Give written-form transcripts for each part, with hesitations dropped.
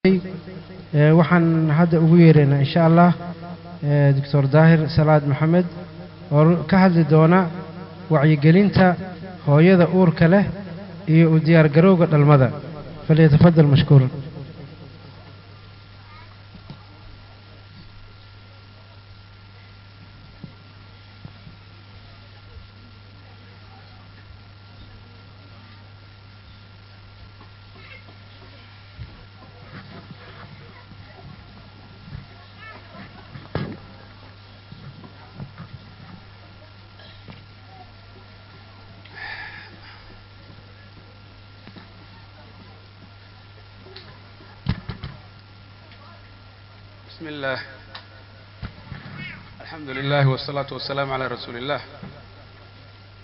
Waxaan hadda ugu yeeraynaa, insha Allah, Doctor Daahir Salaad Maxamed oo ka hadli doona wacyigelinta hooyada uurka leh iyo u diyaargarowga dhalmada. Falyatafadal mashkuuran. بسم الله، الحمد لله، والصلاة والسلام على رسول الله.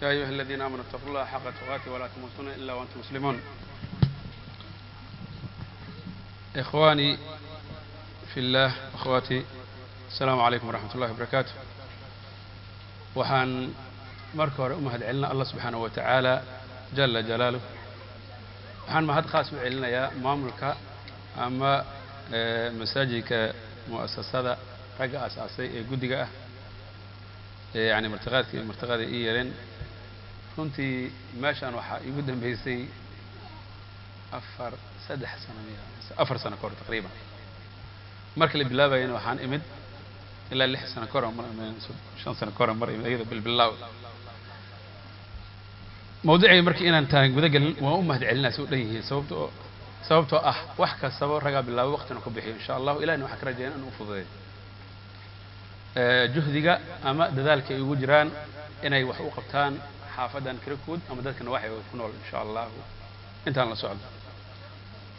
يا أيها الذين آمنوا اتقوا الله حق تقاته ولا تموتن إلا وأنتم مسلمون. إخواني في الله، أخواتي، السلام عليكم ورحمة الله وبركاته. Waxaan marka hore u mahad celina Allah subxaanahu wa tacaala jala jalaaluh. Waxaan mahad khaas u celinayaa maamulka ama masaajidka mu'asasada, ragga aasaasay ee guddiga ah ee yani martiqaadka iyo martiqaada ii yeeleen. Runtii meeshaan waxaa iigu dambeysay 4, 3 sano miya, 4 sano ka hor taqriiban. Marka la bilaabayana waxaan imid ilaa 6 sano ka hor, mar 5 sano ka hor mar imid iyadoo bilbilaaw mawduucii. Markii inaan taan guda gelin, waan u mahad celinaa si u dhan yihiin, sababtoo ah wax kastaba ragaa bilaabo, waqtina ku bixiyo. Insha Allahu Ilahina waxaan ka rajaynaa inuu fududeeyo juhdiga ama dadaalka ay ugu jiraan inay wax u qabtaan xaafadan Kirkwood ama dadka nawaaxiga ku nool, insha Allahu intaan la socdo.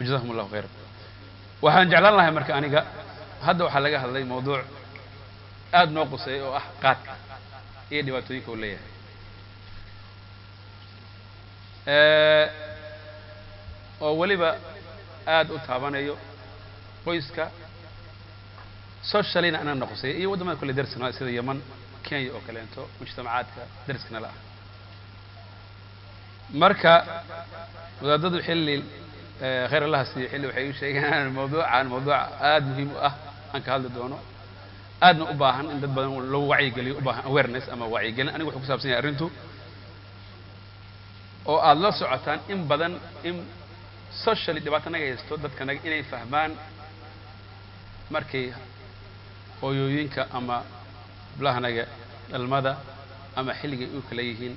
Jazakum Allahu khayra. Waxaan jeclaan lahay marka aniga hadda waxaa laga hadlay mawduuc aad noo quseeya oo ah qaadka iyo dhibaatooyinka uu leeyahay, oo weliba aad u taabanayo qoyska, sociallyna anaa noqosay iyo waddamada kale darsana sida Yeman, Kenya oo kaleento, mujtamacaadka dariskana la ah. Marka wadaadadu xilli khayr Allaha siiyo, xilli waxay u sheegeen mawduucan mawduuc aad muhiim u ah aan ka hadli doono, aadna u baahan in dad badan lagu wacyigeliyo, u baahan awareness ama wacyigelin. Aniga wuxuu ku saabsan yahay arrintu oo aad la socotaan in badan in socially dhibaato naga haysto, dadka naga inay fahmaan markay hooyooyinka ama hablahanaga dhalmada ama xilligay uurka leeyihiin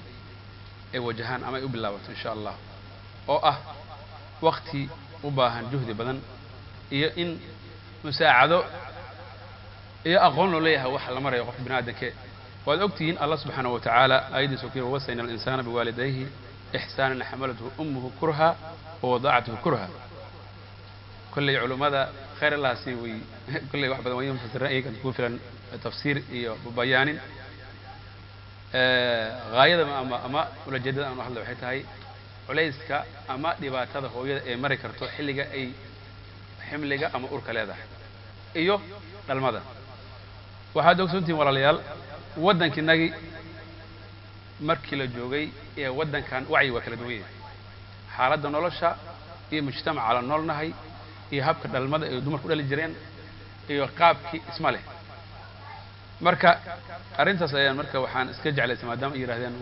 ay wajahaan ama ay u bilaabato, insha Allah, oo ah wakti u baahan juhdi badan iyo in musaacado iyo aqoon loo leeyahay waxa la marayo qofka bini aadamke. Waad ogtihiin, Allah subxaanahu wa tacaala aayaddiisa ku yiri: "Wasayna alinsaana biwaalidayhi ixsaanan, xamalathu ummuhu kurha wawadacathu kurha." Kolley culummada khayr Allaha sii way kolley wax badan way mufasireen, iyagan ku filan tafsiir iyo bayaanin. Haayada ama ulajeedada aan u hadlay waxay tahay culayska ama dhibaatada hooyada ay mari karto xilliga ay ximliga ama urka leedahay iyo dhalmada. Waxaad ogsoontihiin, walaalayaal, waddankiinagii markii la joogay ee waddankan wacyi waa kala duwan yahay, xaaladda nolosha iyo mujtamaca la noolnahay iyo habka dhalmada ay dumarku dhali jireen iyo qaabkii isma leh. Marka arrintaas ayaan marka waxaan iska jeclaysay, maadaama ay yidhahdeen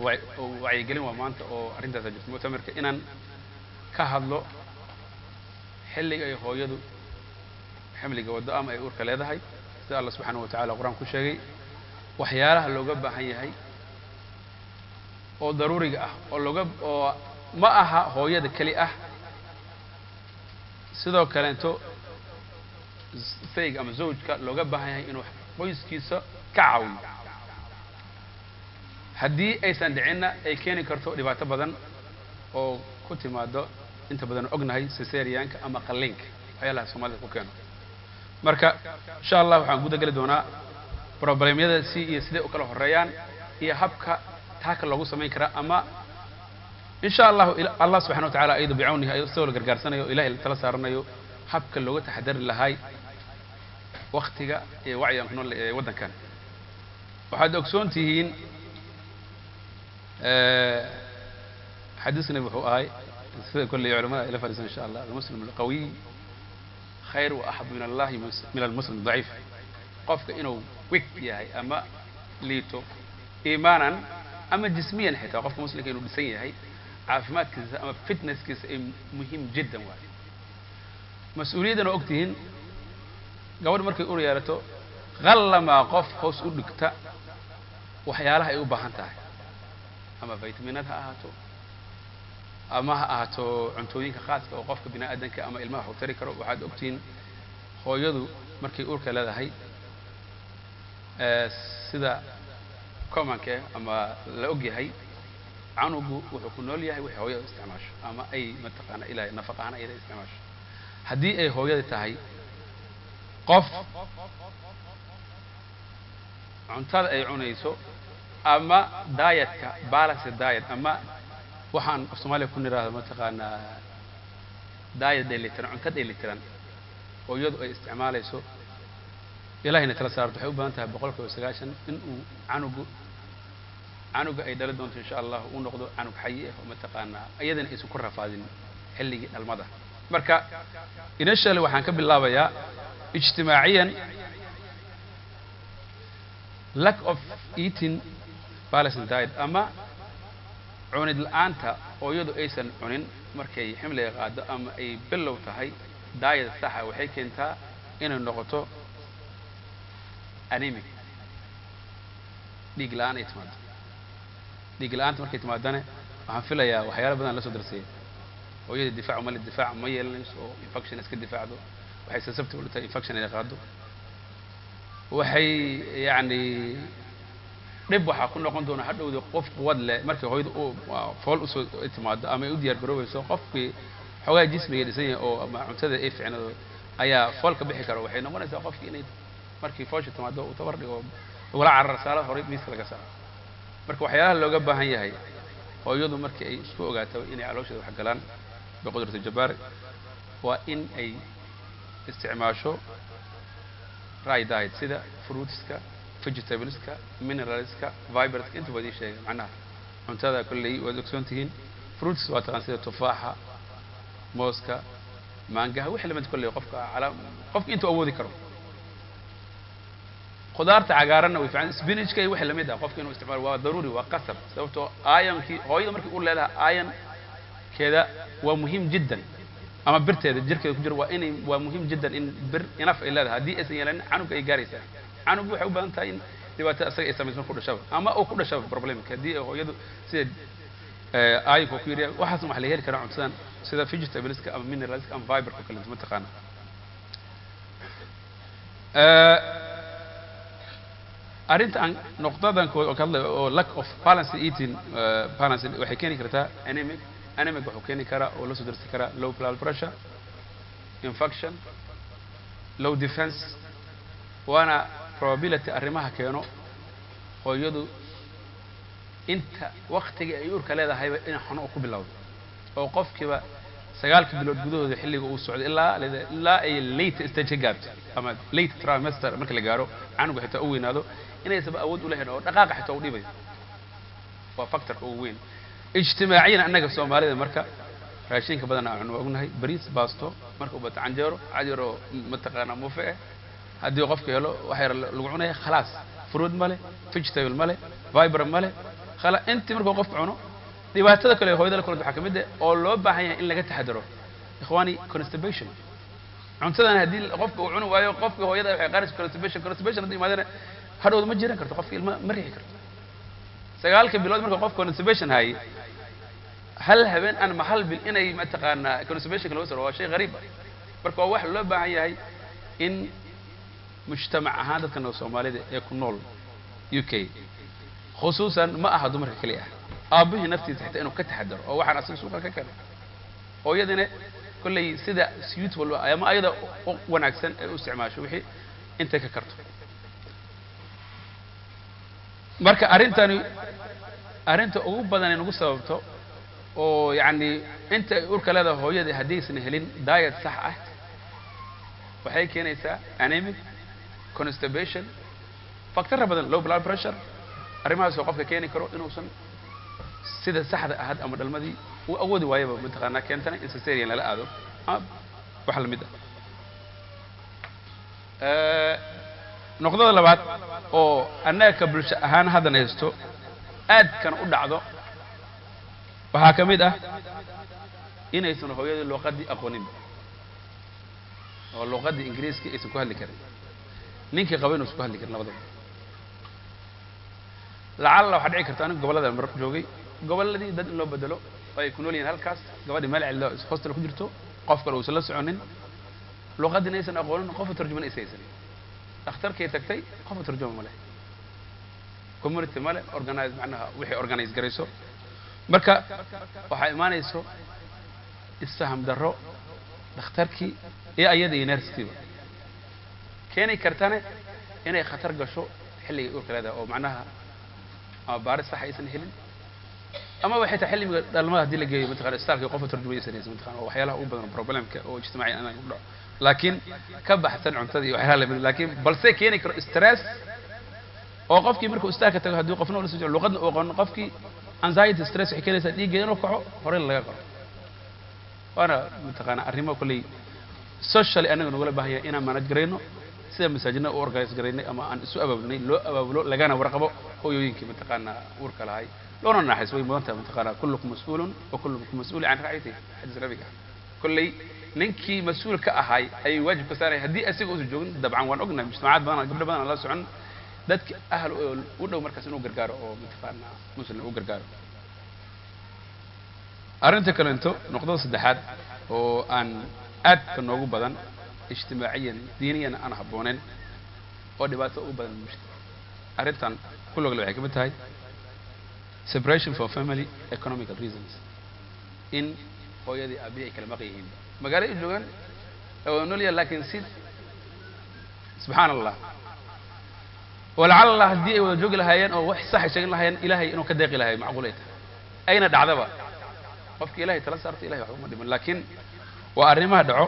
wacyigelin waa maanta oo arrintaasa jirto muctamarka, inaan ka hadlo xilliga ay hooyadu ximliga waddo ama ay uurka leedahay, sida Allah subxaanahu wa tacala Qur-aan ku sheegay, waxyaalaha looga baahan yahay oo daruuriga ah oo looga oo ma aha hooyada keli ah, sidoo kaleento sayg ama zawjka looga baahan yahay inuu qoyskiisa ka caawiyo. Haddii aysan dhicinna ay keeni karto dhibaato badan oo ku timaado, inta badan ognahay cesareanka ama qalliinka, waxyaalaha Soomaalida ku keeno. Marka insha Allah waxaan guda geli doonaa problemyada si iyo siday u kala horeeyaan iyo habka taaka loogu samayn karaa, ama insha Allahu Allah subxana wa tacala ayado bicawnihi, ayado isagoo la gargaarsanayo, Ilahay la tala saaranayo, habka looga taxadari lahay waktiga ee wacyigan ku nool ee waddankan. Waxaad ogsoon tihiin, xadiiska nabi wuxuu ahay, sida kolley culamada ila fadhiisan, insha Allah: "Almuslim alqawiy Khayr wa axab min Allahi min almuslim daciif. Qofka inuu weak yahay ama liito iimaanan ama jismiyan, xitaa qofka muslimka inuu dhisan yahay, caafimaadkiisa ama fitnesskiisa ay muhiim jiddan waayo. Mas-uuliyaddan oo ogtihiin, gabadh markay ur yeelato, qallamaa qof hoos u dhigta waxyaalaha ay u baahan tahay, ama vitaminad ha ahaato ama ha ahaato cuntooyinka khaaska oo qofka bini aadanka ama ilmaha wax u tari karo. Waxaad ogtihiin hooyadu markay uurka leedahay, sida commonka ama la og yahay, canugu wuxuu ku nool yahay wixii hooyada isticmaasho ama ay mataqaana ilahay nafaqa ahaan ayada isticmaasho. Haddii ay hooyada tahay qof cuntada ay cunayso ama dietka balance diet, ama waxaan af Soomaaliya ku nidhaahdo mataqaanaa diet dheelitiran, cunto dheelitiran hooyadu ay isticmaalayso, Ilahayna tala saarto, waxay u badan tahay 90% in uu canuga ay dhali doonto, insha Allah, uu noqdo canug xayi ah oo mataqaanaa iyadana aysan ku rafaadin xilligii dhalmada. Marka initially waxaan ka bilaabayaa ijtimaaciyan, lack of eating balanced diet ama cunid la-aanta hooyadu aysan cunin markay ximliga qaado ama ay bilow tahay diet saxa, waxay keentaa inay noqoto anemic, dhiig la-aan ay timaado. Dhiig la-aanta markay timaadana, waxaan filayaa waxyaala badan la soo darsaya hooyada. Difaac male, difaac ma yeelanayso oo infection iska difaacdo. Waxay susceptible u tahay infection inay qaado. Waxay yacni dhib waxaa ku noqon doona hadhowda qof quwad leh markay hooyada u fool usoo timaado ama ay u diyaar garoobayso. Qofkii xoogaa jismiga dhisan yahay oo ama cuntada ay fiicnado ayaa fool ka bixi kara. Waxay noqonaysaa qofkii inay markii foosha timaado uu tabar dhigo, lagula carar saalo horay miiska laga saaro. Marka waxyaalaha looga baahan yahay hooyadu markii ay isku ogaato inay caloosheeda wax galaan, biqudrati jabbaar, waa in ay isticmaasho right diet, sida fruitska, vegetableska, mineralska, fiberska. Inta waa idiin sheegay macnaha cuntada, kolley waad ogsoon tihiin. Fruits waa taqaan, sida tufaaxa, mooska, maangaha, wixii lamid. Kolley qofka calaa qofka intuu awoodi karo khudaarta cagaaranna way fiican, spinachka iyo wixii lamid ah qofka inuu isticmaalo waa daruuri, waa qasab, sababtoo ironkii hooyada markii u leedahay ironkeeda waa muhiim jiddan, ama birteeda jirkeeda ku jira waa inay waa muhiim jiddan in bir enough ay leedahay. Haddii aysan yeelanin, canuga ay gaaraysaa. Canugu waxay u badan tahay in dhibaato asaga ay samayso ku dhashaba ama uu ku dhashaba problemka, haddii ay hooyadu sida ironka ku yaryahay. Waxaasna waxa la heli karaa cuntadan, sida vegetableska ama mineralska ama fiberka oo kaleeto mataqaana. Arrinta aan noqdadan kood oo ka hadlayo oo lack of balance eating, balance, waxay keeni kartaa anemic. Anemic wuxuu keeni karaa oo la soo darsi karaa low blood pressure, infection, low defense, waana probability arrimaha keeno hooyadu inta waktiga ay uurka leedahayba in xanuun ku bilowdo, oo qofkiiba 9-ka bilood gudahooda xilliga uu socdo ilaa ay late stage ka gaarto ama late trimester marka la gaaro, canuga xitaa u weynaado, inaysaba awood u lahayn oo dhaqaaqa xitaa u dhibayo. Waa factorka ugu weyn. Ijtimaaciyan, annaga Soomaalida marka raashinka badan aan cunno waa ognahay: bariis, baasto, marka u bato canjeero cad yaroo mataqaanaa mufe eh haddii qofka helo wax yar lagu cunaya, khalaas. Fruit male, vegetable male, fiber male, khala intii markuu qofka cuno. Dhibaatada kale ee hooyada la kulanta waxaa ka mid ah oo loo baahan yahay in laga taxadaro, ikhwaani, constipation. Cuntadan haddii qofka uu cuni waayo, qofka hooyada waxay qaaraysa constipation. Constipation haddii imaadana, hadhowda ma jiran karto, qofka ilma ma riixi karto. 9-ka bilood marka qof constipation hayay, hal habeen aan ma hal bil inay mataqaanaa constipationka loo saro waa shay qariib ah. Marka waa wax loo baahan yahay in mujtamac ahaan dadka nool Soomaalida ee ku nool UK, khusuusan ma aha dumarka keliya ah, aabbihii naftiisa xitaa inuu ka taxadaro oo waxaan asaga suuqa ka keenay, hooyadina kolley sida suitable ama ayada u wanaagsan ay u isticmaasho wixii intay ka karto. Marka arrintani arrinta ugu badan ay nagu sababto oo yacni inta ay urka leedahay hooyadii haddaysan helin diet sax ah, waxay keenaysaa anemic, constipation, factoro badan, low blood pressure, arrimahaas oo qofka keeni karo inuusan sida saxda ahad ama dhalmadii uu awoodi waayaba mataqaanaa, keentana in cesarean lala aado ama wax lamid ah. Noqdada labaad oo annaga ka bulsho ahaan haddan haysto aadkan u dhacdo waxaa ka mid ah inaysan hooyadii luuqaddii aqooninba, oo luuqaddii Ingiriiska aysan ku hadli karin, ninkii qaba inuusan ku hadli karin labadaba. Lacalla waxaa dhici karta, aniga gobollada mar joogay, gobolladii dad in loo bedelo oo ay ku nool yihiin halkaas, gabadhii meel cidlo hostel ku jirto, qof kale uusan la soconin, luuqaddiina aysan aqoonin, qofu tarjuman aysan haysanin. Dhakhtarkay tagtay, qofu tarjuma ma leh, community ma leh organize, macnaha wixii organize garayso. Marka waxaa imaanayso isfaham darro dhakhtarkii iyo ayada iyo nurse-kiiba, keeni kartane inay khatar gasho xilligay uurka leedahay, oo macnaha ama baaris sax aysan helin, ama waxay tahay xilliga dhalmada haddii la geeyo, mataqana, isbitaalka qofa tarjumay aysan haysan, mataqana. Oo waxyaalaha ugu badan problem-ka oo ijtimaaci inaan ku dhaco, laakiin ka baxsan cuntada iyo waxyaalaha lamid, laakiin balse keeni karo stress, oo qofkii markuu isbitaalka tago, haddii qofna ula soo jiro, luqadna uu aqoonin, qofkii anxiety, stress waxay keenaysaa dhiiggeeda inuu kaco, horey laga qoro. Waana, mataqaana, arrimo kolley socially annaga nagula baahan yahay inaan manage garayno, sida masaajidna u organize garaynay ama aan isu abaabulnay, loo abaabulo, lagana warqabo hooyooyinkii, mataqaana, uurka lahay, loona naxariis. Way mudan tahay, mataqaana. كلكم مسؤول وكلكم مسؤول عن رعيته, xadiis nabiga. Kolley ninkii mas-uul ka ahay ayay waajib ka saaraya haddii asiga uusan joogin. Dabcan waan ognahay mujtamacaad badan, gabdho badan aan la socon, dadka ahal u dhow markaas inuu gargaaro oo, mataqaana, muslim u gargaaro. Arrinta kalento, noqdada saddexaad oo aan aadka noogu badan ijtimaaciyan, diiniyan aan habbooneyn, oo dhibaato ugu badan arrintan kullogle, waxay ka mid tahay separation for family economical reasons, in hooyadii aabihii ay kala maqan yihiin, magaalo ay joogaan oo nool yahay, laakiin si subxaan Allah walacalla haddii ay wada joogi lahaayeen oo wax sax ay sheegan lahaayeen, Ilahay inuu ka deeqi lahay macquul ay tahay. Ayna dhacdaba, qofki Ilahay tala saarta, Ilahay waxba uma dhiman. Laakiin waa arrimaha dhaco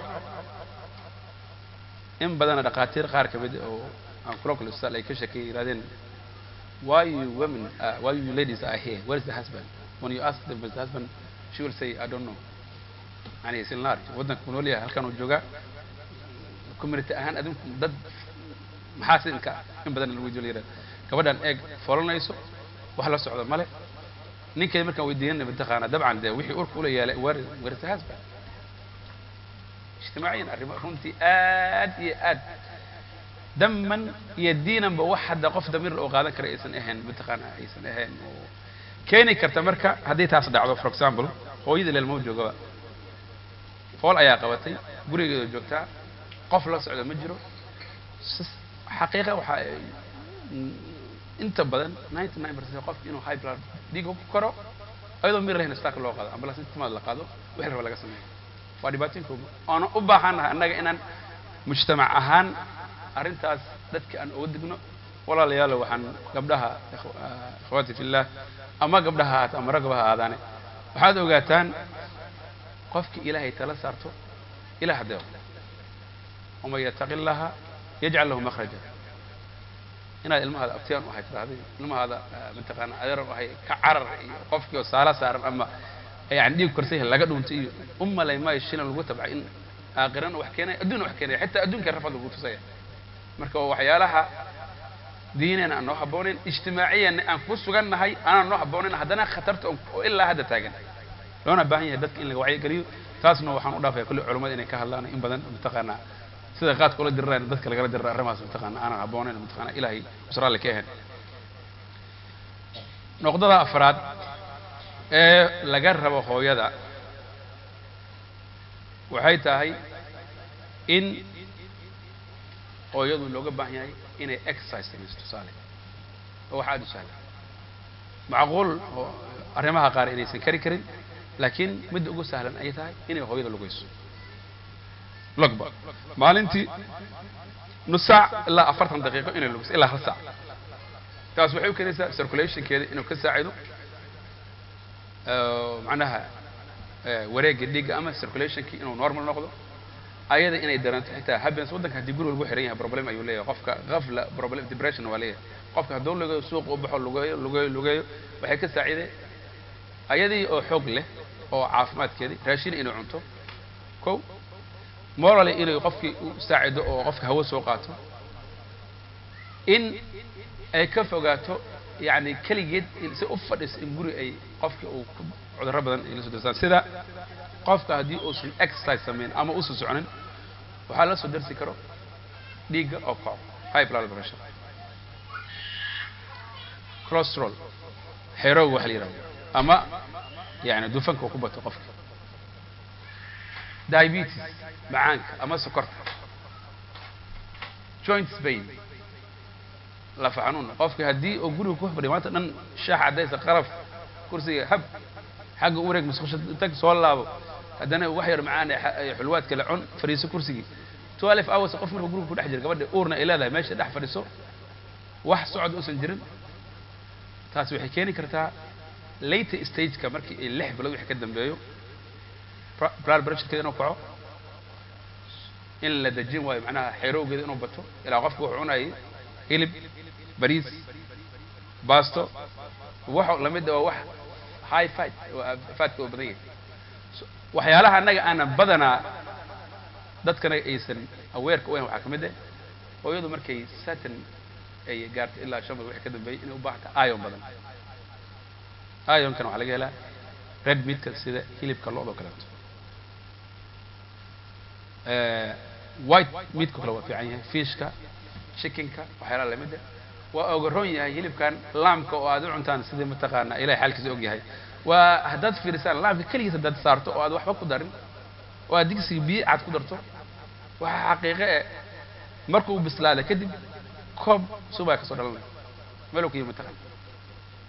in badana. Dhakhaatiir qaar ka mid oo aan kula kula isbitaal ay ka sheekeeyay, yidhahdeen, "Why you women, why you ladies are here? Where is the husband?" When you ask them, "Where's the husband?" she will say, "I don't know." Yani silnaar waddanka ku nool yahay, halkan uu joogaa, community ahaan adinku dad maxaa sidinka in badan lagu weydiyo, la yidhahda, gabadhan eeg foolanayso, wax la socda male, ninkeeda markaan weydiinana, mataqaana, dabcan dee wixii urka ula yaalay, where is the husband? Ijtimaaciyan arrimo runtii aad iyo aad daman iyo diinanba wax hadda qof damiir oo qaadan kara aysan ahayn, mataqaana, aysan ahayn, oo keeni karta. Marka haddii taas dhacdo, for example, hooyadii leelmo joogaba, fool ayaa qabatay, gurigeeda joogtaa, qof la socda ma jiro. Xaqiiqa waxa ay inta badan 99% qofki inuu high blood dhiiga ku koro, ayadoo mir lahayn isbitaalka loo qaado, ambulance inta timaad la qaado, wixii raba laga sameeyo. Waa dhibaatooyinka oona u baahannahay annaga inaan mujtamac ahaan arrintaas dadka aan uga digno. Walaalayaalo, waxaan gabdhaha, إخواتي في الله, ama gabdhaha haata ama ragba ha aadaane, waxaad ogaataan qofki Ilaahay tala saarto, Ilah deeqo. ومن يتق الله يجعل له مخرجا. Inaad ilmahaada abtiyaan u ahay tiraahday, ilmahaada, mataqaana, adeeran u ahay, ka carar iyo qofkii oo saala saaran ama yani dhiig korsan yahay laga dhuuntay iyo u malay maayo shilan lagu tabcay in aakhirana wax keenaya, adduunna wax keenaya, xitaa adduunka rafad lagu tusaya. Marka waa waxyaalaha diinena aan noo habboonayn, ijtimaaciyanna aan ku sugannahay aanaan noo habboonayn, haddana khatarta oo ilaa hadda taagan, loona baahan yahay dadka in laga wacyigeliyo. Taasna waxaan u dhaafaya kulli culamada inay ka hadlaan in badan, mataqaanaa, sida qaadka ula dirirayn dadka lagala dirira arrimahaas, mataqaana, aanan habboonayn, mataqaana, Ilahay usraalli ka ahayn. Noqdada afraad ee laga rabo hooyada waxay tahay in hooyadu looga baahan yahay inay exercise samayso. Tusaale, oo wax aada u sahlan, macquul oo arrimaha qaar inaysan kari karin, laakiin midda ugu sahlan ay tahay inay hooyada lugayso logba maalintii nus saac ilaa 40 daqiiqo, inay lugayso ilaa hal saac. Taas waxay u keenaysaa circulation-keeda inuu ka saacido, macnaha wareegga dhiigga ama circulation-kii inuu normal noqdo, ayada inay dareento xitaa happiness. Waddanka haddii guriga lagu xiran yahay, problem ayuu leeyahay qofka, qafla problem, depression waa leeyahay qofka. Hadduu lugeeyo, suuqa u baxo, lugeeyo, lugeeyo, lugeeyo, waxay ka saaciday ayadii oo xoog leh oo caafimaadkeedii, raashin inay cunto kow. Morally inay qofkii u saacido oo qofka hawo soo qaato, in ay ka fogaato yani keligeed in si u fadhiso in guri ay qofkii uu ku cudurro badan ay la soo darsaan. Sida qofka haddii uusan exercise samayn ama uusan soconin, waxaa la soo darsi karo dhiigga oo kaco, high blood pressure, cholesterol, xeerooga waxa la yidhahdo, ama yani dufanka uu ku bato qofka, diabetes, macaanka ama sokorta, joints pain, lafa xanuun. Qofka haddii uu guriga ku fadhiyo maanta dhan, shaax caddaysa, qaraf, kursiga hab xagga u wareeg, musqusha tag, soo laabo, haddana wax yar macaan ee xulwaadka la cun, fadhiiso kursigii 12 hours. Qof markuu guriga ku dhex jira, gabadha uurna ay leedahay, meesha dhex fadhiso, wax socod uusan jirin, taasi waxay keeni kartaa later stage-ka, markii ay 6 bilood wixii ka dambeeyo, blood pressure-keeda inuu kaco, in la dejin waayo, macnaha xeerowgeeda inuu bato, ilaa qofka wuxuu cunayay hilib, bariis, baasto, wax lamid waa wax high fat, fatka oo badan yahay. Waxyaalaha annaga aanan badanaa dadkana aysan awaareka u ahayn waxaa ka mid ah hooyadu markay certain ay gaarto, ilaa 5 bilood wixii ka dambeeyay, inay u baahanta iron badan. Ironkana waxaa laga helaa red meatka, sida hilibka lo'da oo kaleeto. White meatka kale waa fiican yahay, fishka, chickenka, waxyaalaha lamid ah. Waa oga roon yahay hilibkan lambka oo aad u cuntaan sidii mataqaana ilahay xaalkiisa og yahay. Waa haddaad fiirisaan lambka keligiis, haddaad saarto oo aad waxba ku darin oo aad digsiga biyo cad ku darto, waxaa xaqiiqe eh markuu bislaada kadib koob subaa kasoo dhalanaya meeluu ka yimi mataqaana.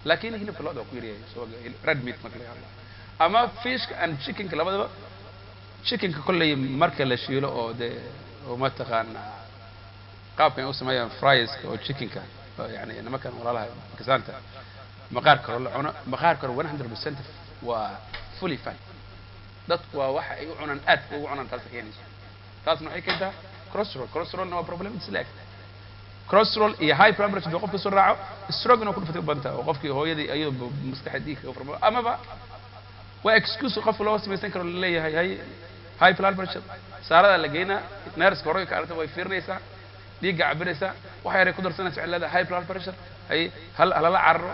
Laakiin hilibka lo'da waa ku yaryahay subaga, red meat marka laga hadlayo, ama fishka and chickenka labadaba. Chickenka kolley marka la shiilo oo dee oo mataqaana qaabkan ay u sameeyaan frieska oo chickenka oo yani nimankan walaalaha Pakistaanta, maqaarka hore la cuno, maqaarka hore 100% waa fully fat. Dadku waa waxa ay u cunaan, aadka ugu cunaan, taasa keenayso. Taasna waxay keentaa cholesterol. Cholesterolna waa problem isla eg. Cholesterol iyo high blood pressure qofka soo raaco, stroke inuu ku dhufatay u badan tahay, oo qofkii hooyadii iyadoo maskaxda dhiig kaga furmo, amaba waa excuse qofka loo samaysan karo, laleeyahay hay high blood pressure. Saaradaa la geynaa, nurse-ka hore ka aragta, way fiirinaysaa, dhiigga cabiraysaa, wax yaray ku darsanaysa, waxay leedahay high blood pressure, hay hal halala cararo,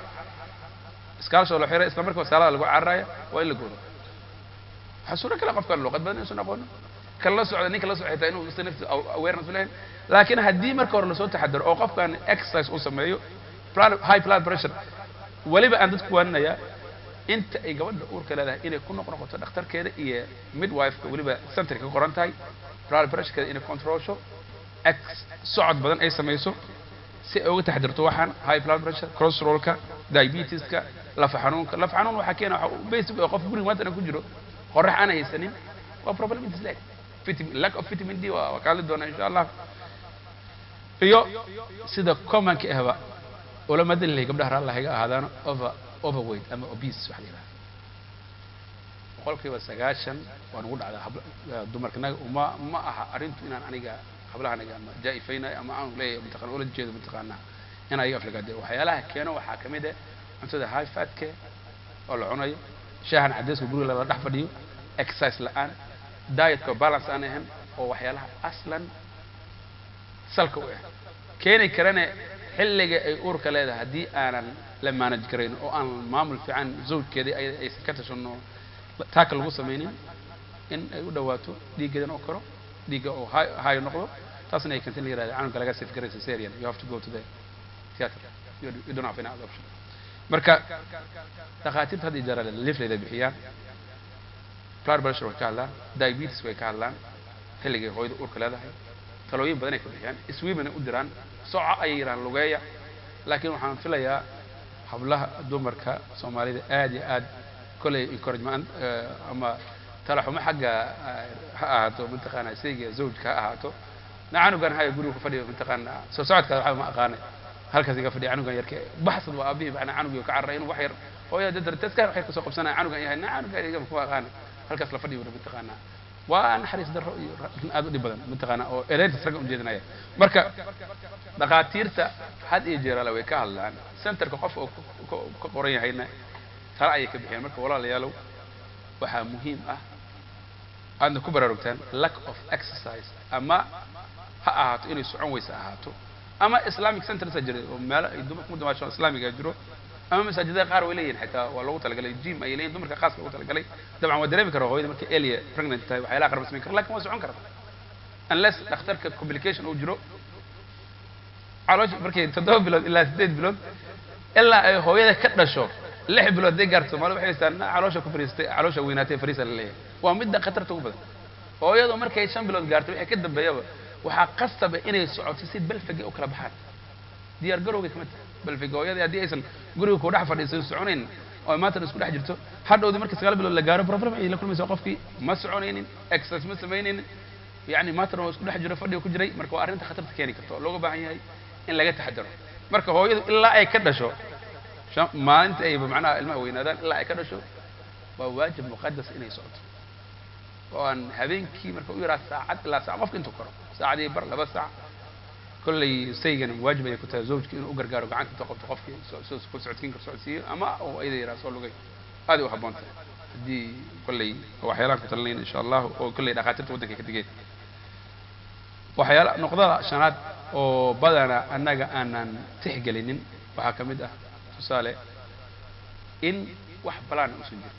iskaalsho la xiray, isla markiiba saarada lagu cararaya, waa in la goodo. Waxaa suuro kale qofkan luqad badan inuusan aqoonin, kan la socda, ninka la socda xitaa inuu isa nafti awareness u lahayn. Laakiin haddii marka hore lasoo taxadaro oo qofkan exercise uu sameeyo, high blood pressure weliba aan dadku waaninayaa inta ay gabadha uurka leedahay inay ku noqnoqoto dhakhtarkeeda iyo midwife-ka, weliba centerka ka qoran tahay, blood pressurekeeda inay controlsho, ex socod badan ay samayso, si ay uga taxadirto waxaan high blood pressure, cholesterolka, diabetiska, lafa xanuunka. Lafa xanuun waxaa keena waxa basic oo qof guriga maanta ku jiro, qorax aan haysanin, waa problem intis leeg. Vitamin, lack of vitamin D waa ka hadli doonaa insha Allah. Iyo sida commonka ahba ulama dililay gabdhaha, raalla haga ahaadaano, overweight ama obese waxa la yidhaha, 90% waa nagu dhacdaa habla dumarkanaga. Uma ma aha arrintu inaan aniga hablahanaga ama jaa-ifaynayo ama aan leeyahay mataqana ula jeedo mataqaanaa in ayaga aflagaade. Waxyaalaha keeno waxaa ka mid ah cuntada high fatke oo la cunayo, shaahan cadayska guriga lala dhex fadhiyo, exercise la-aan, dietka balance aan ahayn, oo waxyaalaha aslan salka u ah keeni karane xilliga ay uurka leedahay haddii aanan la manage garayn oo aan maamul fiican zawjkeedii aysan ka tashano taaka lagu samaynin, in ay u dhawaato dhiiggeedana oo karo, dhiigga oo high high noqdo, taasna ay keento in la yirahdo canuga laga safe garaysa cesarean, you have to go to the theater, you don't have any other option. Marka dhakhaatiirta hadda jeer leaflet ay bixiyaan, blood pressure way ka hadlaan, diabetes way ka hadlaan, xilligay hooyada uurka leedahay talooyin badan ay ka bixiyaan, iswiimana u diraan, soco ayay yidhahaan, lugeeya. Laakiin waxaan filayaa hablaha dumarka Soomaalida aad iyo aad kolley encouragement ama talaxumo xagga ha ahaato, mataqaana sayga zawjka ha ahaato, na canugan haya guriga ku fadhiyo, mataqaana soo socodkaada waxba ma aqaanay, halkaas iga fadhiya canugan yarka, baxsad waa aabihii, macnaa canugii ka cararay inuu wax yar hooyada dadka wax yar kasoo qabsanaya, canugan yahay, na canugan iga kuma aqaanay, halkaas la fadhiyo, mataqaana waa naxariis darro iyo arrin aad u dhib badan, mataqaana oo eedayntaas ragga ujeedinaya. Marka dhakhaatiirta had iyo jeeraale way ka hadlaan, centerka qof oo ka qoran yahayna tala ayay ka bixiyaan. Marka walaalayaalow, waxaa muhiim ah Aadna ku baraarugtaan lack of exercise, ama ha ahaato inay socon weysa ahaato, ama Islamic centers jira oo meelo ay dumarku ku dabaasho Islaamiga jiro, ama masaajidada qaar way leeyihin, xitaa waa loogu talagalay, gym ay leeyihin dumarka khaaska loogu talagalay. Dabcan waa dareemi karaa hooyada markay early pregnant tahay waxyaalaha qaar ma samayn karo, lakin waa socon karta unless dhakhtarka complication uu jiro. Caloosha markay 7 bilood ilaa 8 bilood, ilaa ay hooyada ka dhasho 6 bilood hadday gaarto, Soomaalida waxay haystaan caloosha ku fariistay, caloosha weynaatay, fariisa la leeyahay. Waa midda khatarta ugu badan. Hooyadu markay 5 bilood gaarto wixii ka dambeeyaba, waxaa qasaba inay socoto si pelvic-ga u kala baxaan. Diyaar garowgay kama tahay pelvic-ga. Hooyadii haddii aysan guriga ku dhex fadhiisan, soconayn oo maanta isku dhex jirto, hadhowdii markii 9 bilood la gaaro problem ay la kulmaysa. Qofkii ma soconaynin, exercise ma samaynaynin, yani maantana waa isku dhex jiro, fadhiga ku jiray. Marka waa arrinta khatarta keeni karta oo looga baahan yahay in laga taxadaro. Marka hooyadu ilaa ay ka dhasho, maalinta ayba macnaha ilmaha weynaadaan, ilaa ay ka dhasho waa waajib muqadas inay socoto, oo aan habeenkii marka u yaraa saacad ilaa saac, qofka intuu karo, saacadii bar, 2 saac. Kolley saygan waajib ayay ku tahay zawjki inuu u gargaaro, gacanta intuu qabto qofkii ku socodkiin kar socodsiiyo, ama uu ayada yaraa soo lugay. Aad ay u habboon tahay haddii kolley waxyaalahan ku talinayna, insha Allahu, oo kolley dhakhaatiirta waddanka ka digeen. Waxyaala noqdada shanaad oo badana annaga aanan tixgelinin waxaa ka mid ah, tusaale, in wax balaan uusan jirin.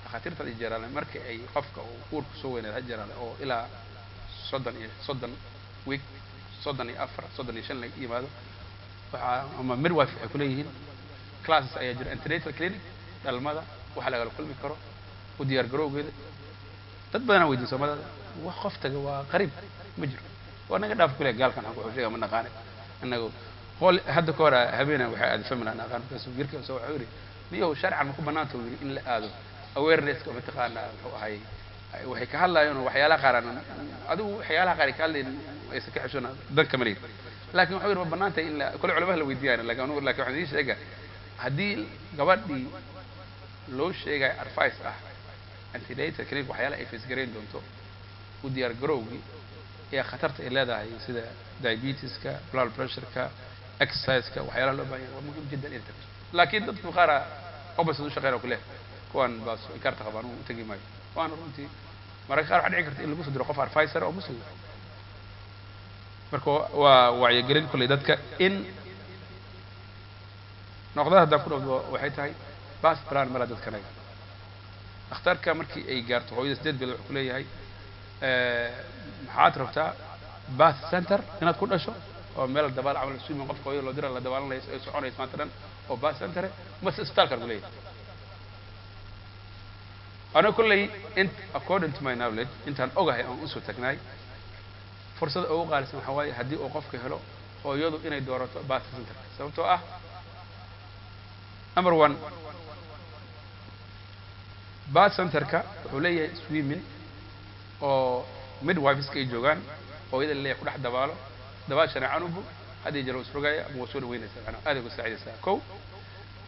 Dhakhaatiirta had iyo jeeraale marka ay qofka uu uurku soo weynaado had jeeraale oo ilaa 30 iyo 30 week, 34, 35 la yimaado, waxaa ama midwife waxay kuleeyihiin classes ayaa jira, antenatal clinic, dhalmada waxa lagala kulmi karo u diyaar garowgeeda. Dad badanaa weydiin Soomaalida, wax qof taga waa qariib, ma jiro. Waa naga dhaaf kule, gaalkan waxaan ku sheega ma naqaane innagu. Qol hadda ka hor habeena waxay aaday family aan aqaan, markaasuu jirka soo wuxuu yidhi, "Niyow, sharcan ma ku bannaanta?" uu yidhi, "in la aado awareness-ka mataqaanaa?" Muxuu ahay waxay ka hadlaayeen oo waxyaalaha qaar aan adigu waxyaalaha qaar ay ka hadlayn aysan ka xishoona dan kama leeyin, laakiin wuxuu yidhi ma bannaan tahay in la kole culamaha la weydiiyaan. Laakiin anugu, laakiin waxaan idiin sheega, haddii gabadhii loo sheegayo advice ah antenatal clinic, waxyaalaha ay face garayn doonto, u diyaar garowgii ee khatarta ay leedahay, sida diabetes-ka, blood pressure-ka, exercise-ka, waxyaalaha loo baahan yahay, waa muhiim jiddan inay tagto. Laakiin dadku qaara opposite u shaqeynaya ku leh, kuwan baas inkaarta qabaan u tegi maayo. Waana runtii mararka qaar waxaa dhici karta in lagu soo diro qof advisor oo Muslim. Marka waa wacyigelin kolley dadka in noqdada haddaan ku dhawdo waxay tahay birth plan mala dadkanaga. Dhakhtarka markii ay gaarto hooyada 8 bilood wuxuu ku leeyahay, "Maxaad rabtaa? Birth center inaad ku dhasho oo meel dabaal camal swimming qofka hooyada loo dira, la dabaalanayso, ay soconayso maanta dhan, oo birth center, mase isbitaalkaan?" ku leeyahay. Aniga kolley int according to my knowledge, intaan ogahay aan usoo tagnaay, fursada ugu qaalisan waxaa waaye haddii uu qofka helo, hooyadu inay doorato birth center. Sababtoo ah, number one, birth center-ka wuxuu leeyahay swimming oo midwives-ka ay joogaan, hooyada laleeyahay ku dhex dabaalo, dabaashana canugu had iyo jeer waa isrogaya ama waa soo dhaweynaysaa, macnaha aad ay uga saacidaysaa. Kow,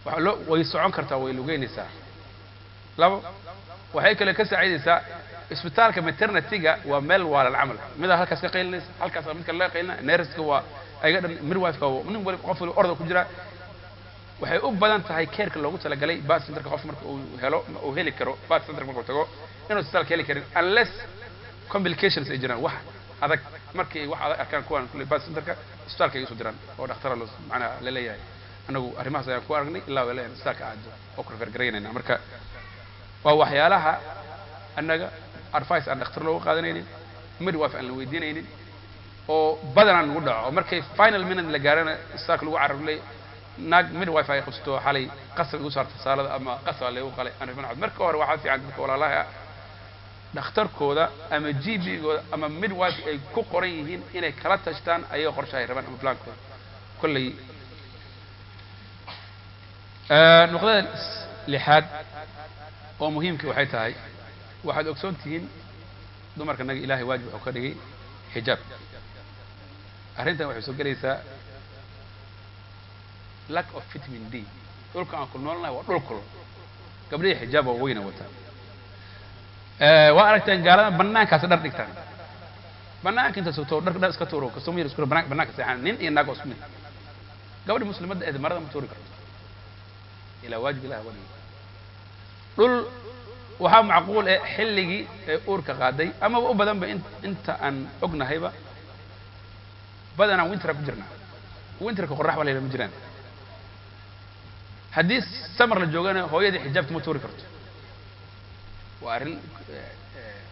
waxaa loo way socon kartaa, way lugeynaysaa. Labo, waxay kale ka saacidaysaa isbitaalka maternity-ga waa meel waalan camal, midaa halkaas ka qaylinaysa, halkaas mid kale laga qaylina, nurse-ka waa ayaga dhan, midwife-ka nin wali, qof wali orda ku jira. Waxay u badan tahay care-ka loogu talagalay birth center-ka qof marka uu helo, uu heli karo birth center markuu tago, inuu isbitaalka heli karin unless complications ay jiraan, wax adag. Markay wax adag arkaan kuwan kulle birth center-ka, isbitaalka ay usoo diraan oo dhakhtara loo macnaha la leeyahay, anagu arrimahaas ayaan ku aragnay ilaa waa leeyahay isbitaalka aado oo ku refer garaynayna. Marka waa waxyaalaha annaga advice aan dhakhtar looga qaadanaynin, midwife aan la weydiinaynin, oo badanaa nagu dhaco, oo markay final minute la gaarana isbitaalka lagu cararlay, naag midwife ay qabsato, xalay qasab igu saarta saalada ama qasab laygu qalay aan rabin cod. Marka hore waxaa fiican dadka walaalaha ah dhakhtarkooda ama GP-gooda ama midwife ay ku qoran yihiin inay kala tashtaan ayaga qorshe ay rabaan ama plan-kooda. Kolley nuqdada lixaad oo muhiimka waxay tahay, waxaad ogsoon tihiin dumarka naga Ilaahay waajib wuxuu ka dhigay xijaab. Arrintan waxay soo gelaysaa lack of vitamin D. Dhulka aan ku noolnahay waa dhul kulul, gabdhihii xijaab waa weyna wataan. Waa aragteen gaalada banaankaasi dhar dhigtaan, banaanka inta sugto dhar dhar iska tuuro, kastoo yar isku banaanka seexan, nin iyo naag oo isku mid. Gabadhi muslimadda eed marada ma tuuri karto ilaa waajib Ilahi uga dhigay. Dhul Waxaa macquul eh xilligii ee uurka qaaday amaba u badanba inta aan ognahayba, badanaa winter-a ku jirnaa. Winter-ka qorrax ba la yidhaha ma jiraan. Haddii summer la joogana, hooyadii xijaabka ma tuuri karto. Waa arrin